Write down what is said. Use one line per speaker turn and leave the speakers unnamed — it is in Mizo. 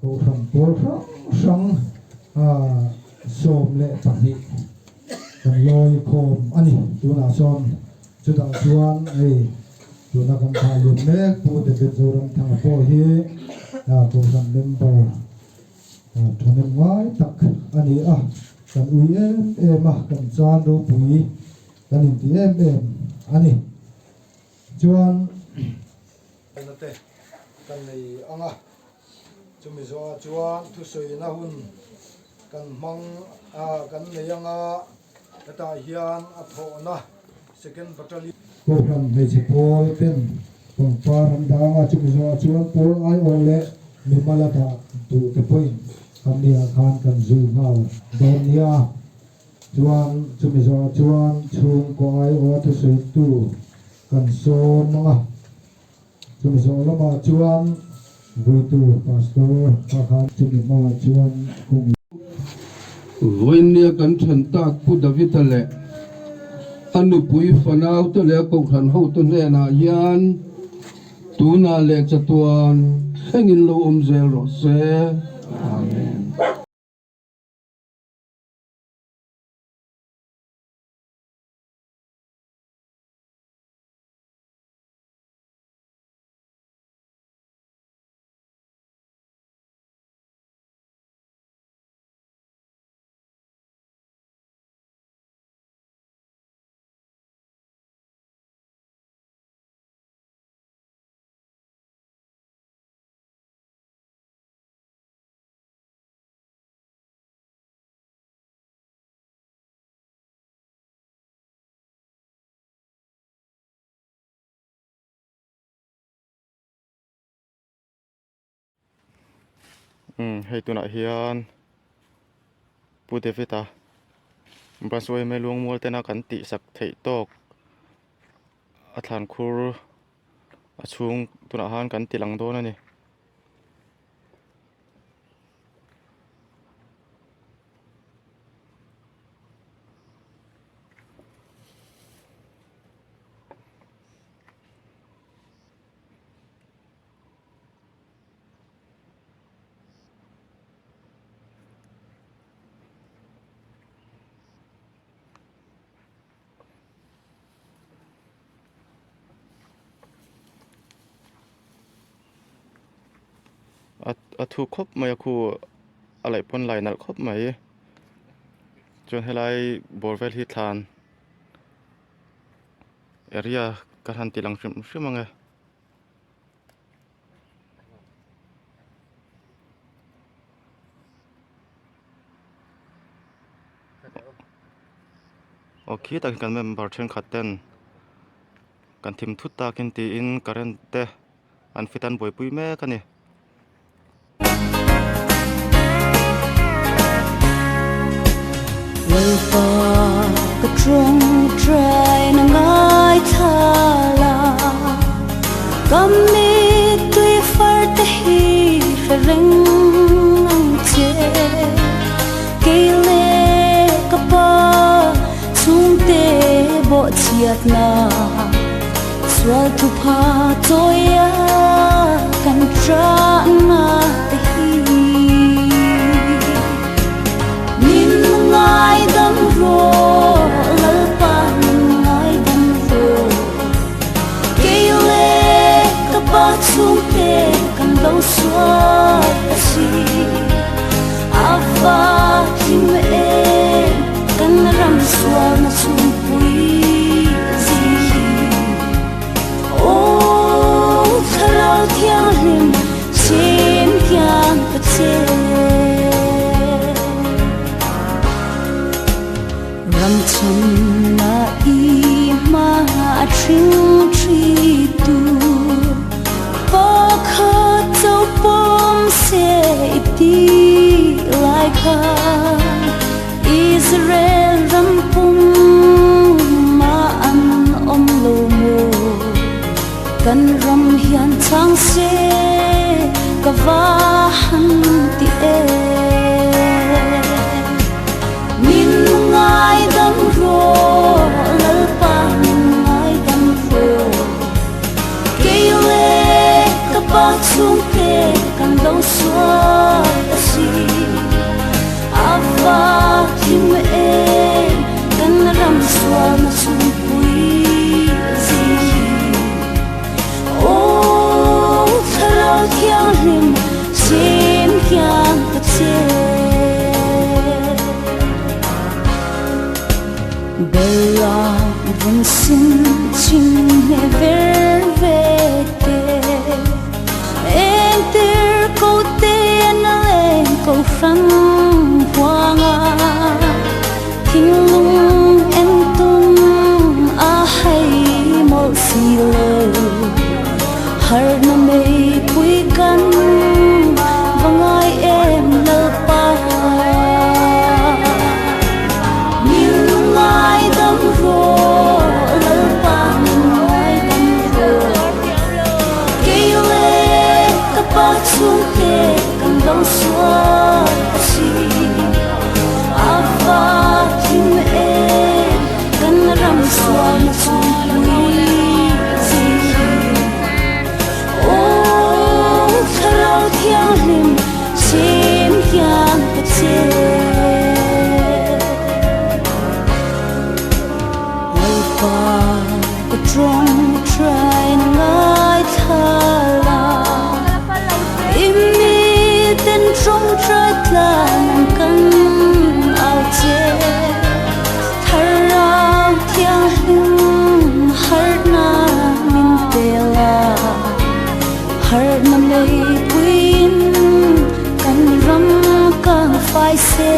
Kohhran pawl hrang hrang 12 kan lawi khawm a ni. Tunah chuan chutah chuan hei tuna kan thah lian mek Pu David Zoramthanga pawh hi kohhran member thahnem ngai tak a ni a. Kan ui em em a, kan chan ropui kan inti em em a ni. Chuan. Na te kan nei ang a, chumi zawhah chuan thusawina hun kan hmang a kan nei ang a, hetah hian a thawhna second battalion. Kohhran hmeichhe pawl ten pangpar an dang a, chumi zawhah chuan pawl aiawh leh mimal a dah duh te pawhin kan niah khan kan zui nghal dawn nia. Chuan chumi zawhah chuan chhungkaw aiawha thusawitu kan sawm ang a. Chumi zawh lamah chuan vuitu Pastor kha khan chumi hmaah chuan kawng.
Vawinia kan then tak Pu Davida leh a nupui fanaute leh a kohhran hotu hnenah hian tunah leh chatuan thlengin lo awm zel rawh se. Amen.
Umm hei tunah hian Pu David a bus yma luangmual tena kan tih sak theih tawk a thlan khur a chhung tunah khan kan ti lang dawn a ni. A thu khawp mai a khu a laih pawn lai nalh khawp mai chuan helai bawr vel hi thlan area ka han ti lang hrim hrim ang e. Aw khitah khian kan member thenkhat ten kan thim thut takin tiin current te an fit an buaipui mek a ni.
Lalpa ka tawngtai na ngaithla la, ka mittui far te hi hre reng ang che. Kei leh ka pa chhungte bawhchhiatna sual thupha chawia kan ṭahna te hi. Min ngaidam rawh Lalpa min ngaidam rawh Kei leh ka pa chhungte kan lo sual a si A va hlim em kan ram sualna chhungpui zi hi Aw thlarau thianghlim chim hian ka che. Ram chhanna i hma a thring thi tu pakhat cho pawm se i ti lai khan Israel ram pum. Kan ram hian chang se ka va han ti em. Min ngaidam rawh Lalpa min ngaidam rawh. Kei leh ka pa chhungte kan lo sual ta si. A va hlim em kan ram sualna chhungpui zing hi. Aw Thlarau Thianghlim sim hian ka che. Bella vun sin ching hne ver ve te. Engtir ko te na leng ko hran huanga. Thinlung en tum a hai mawlh si lo. Harhna meipui kan va ngai em Lalpa. Min ngaidam rawh Lalpa min ngaidam rawh. Kei leh ka pa chhungte kan lo sual a si. A va hlim em kan ram sualna chhungpui zing hi. Aw Thlarau Thianghlim sim hian ka che. Lalpa ka tawngtai na ngaithla la, i miten tawngtai tlan an kan au che. Thlarau Thianghlim harhna min pe la, harhna meipuiin kan ram kang fai se.